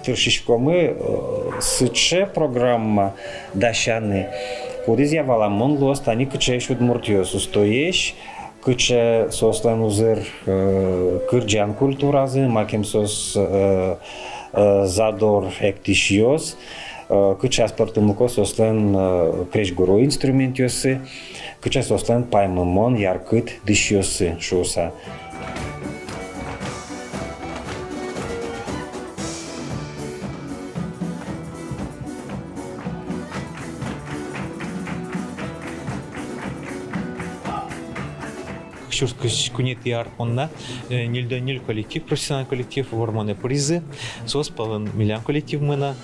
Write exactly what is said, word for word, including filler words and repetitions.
Тыршиськомы сыӵе программа дасяны, кудӥзъя валамон луоз тани кыӵеесь удмуртъёс, устоесь, кыӵе соослэн узыр кырӟан культуразы, макем соос задор эктӥсьёс, кыӵе аспӧртэмлыко соослэн крезьгуро инструментъёссы, кыӵе соослэн паймымон яркыт дӥсьёссы шуыса. Кык сюрс куинетӥ ар понна ньыльдон ньыль коллектив, профессиональный коллектив, вормонэ пыризы. Соос пӧлын милям коллективмы но.